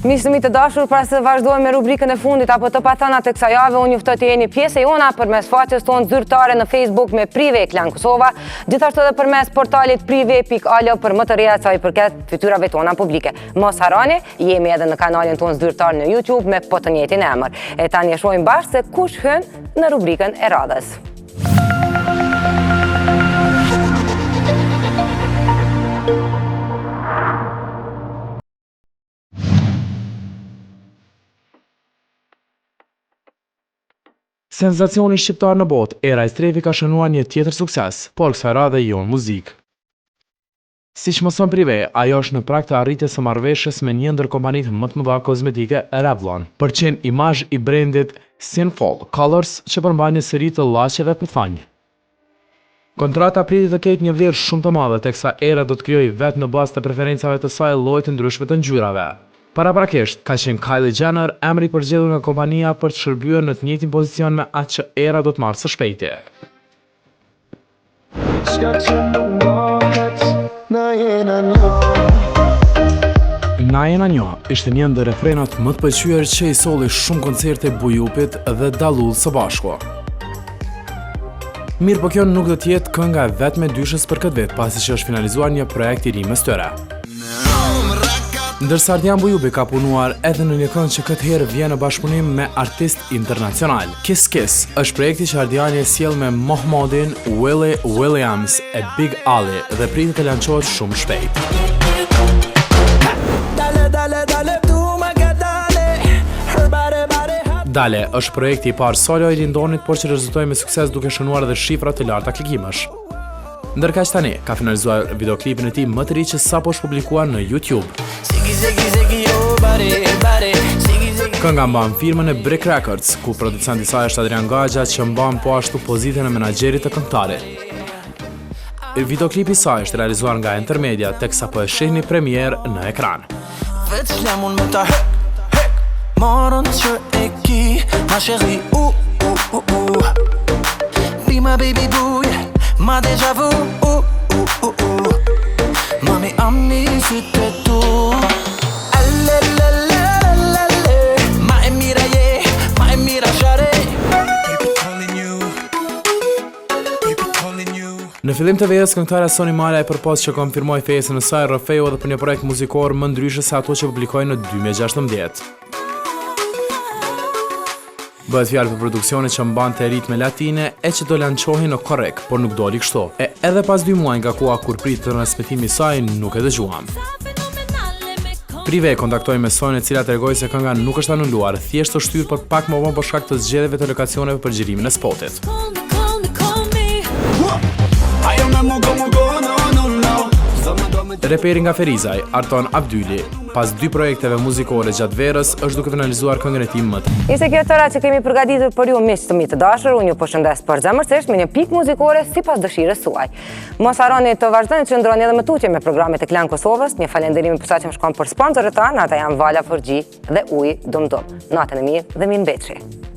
Miq të mi të dashur, para se të vazhdojmë me rubrikën e fundit apo të pathënat e kësaj jave, unë ju ftoj të jeni pjesë e jona përmes faqes tonë zyrtare në Facebook me Prive Klan Kosova, gjithashtu edhe përmes portalit prive.al për më të reja sa i përket fytyrave tona publike. Mos harroni, jemi edhe në kanalin tonë zyrtar në YouTube me po të njëjtin emër. E tani e shohim bashkë se kush hyn në rubrikën e radhës. Senzacioni shqiptar në botë, Era Istrefi ka shënuar një tjetër sukses, por kësaj radhe jo në muzikë. Siç mëson Prive, ajo është në prag të arritjes së marrëveshjes me një ndër kompanitë më të mëdha kozmetike, Revlon, për të qenë imazh i brendit Sinful Colors që përmban një seri të llaqeve për thonj. Kontrata pritet të ketë një vlerë shumë të madhe, teksa Era do të krijojë vetë në bazë të preferencave të saj lloje të ndryshme të ngjyrave. Paraprakisht, ka qenë Kylie Jenner emri i përzgjedhur nga kompania për të shërbyer në të njëjtin pozicion me atë që Era do të marrë së shpejti. Na jena njo ishte një ndër refrenat më të pëlqyer që i solli shumë koncerte Bujupit dhe Dallull së bashku. Mirëpo kjo nuk do të jetë kënga e vetme e dyshes për këtë vit, pasi që është finalizuar një projekt i ri mes tyre. Ndërsa Ardian Bujupi ka punuar edhe në një këngë që këtë herë vjen në bashkëpunim me artist internacional. Kiss Kiss është projekti që Ardiani e sjell me Mohmodin, Willy Williams e Big Ali dhe pritet të lançohet shumë shpejt. Dale është projekti i parë solo i Lindonit, por që rezultoi me sukses duke shënuar edhe shifra të larta klikimesh. Ndërkaq tani, ka finalizuar videoklipin e tij më të ri që sapo është publikuar në YouTube. Kënga mban firmën e Brick Records, ku producent i saj është Adrian Gaxha që mban po ashtu pozitën e menaxherit të këngëtarit. Videoklipi i saj është realizuar nga Intermedia, teksa po e shihni premierë në ekran. Veç lemun me ta hek, hek Morën që e ki, ma chérie, u, u, u, u Be my baby boo, yeah, ma deja vu, u, u, u, u Mami, ami, sytë e tu Ale, le, le, le, le, Ma e mira je, ma e mira share Në fillim të verës, këngëtarja Soni Malaj përpos që konfirmoi fejesën e saj, rrëfeu edhe për një projekt muzikor më ndryshe se ato që publikoi në 2016. Bëhet fjalë për produksionin që mbante ritme latine e që do lançohej në korrik, por nuk doli kështu. E edhe pas dy muaj nga koha kur pritet transmetimi i saj, nuk e dëgjuam. Prive kontaktoi me Sonin e cila tregoi se kënga nuk është anuluar, thjesht është shtyrë për pak më vonë për shkak të zgjedhjeve të lokacioneve për xhirimin e spotit. Reperi nga Ferizaj, Arton Avdyli, pas dy projekteve muzikore gjatë verës, është duke finalizuar këngën e tij më të. Ishte kjo e tëra që kemi përgatitur për ju miq të mi të dashur, unë ju përshëndes përzemërsisht me një pikë muzikore sipas dëshirës suaj. Mos harroni të vazhdoni të qëndroni edhe më tutje me programet e Klan Kosovës, një falënderim i posaçëm shkon për sponsorët tanë, ata janë Vala 4G dhe Uji Dum Dum. Natën e mirë dhe mirë mbetshi.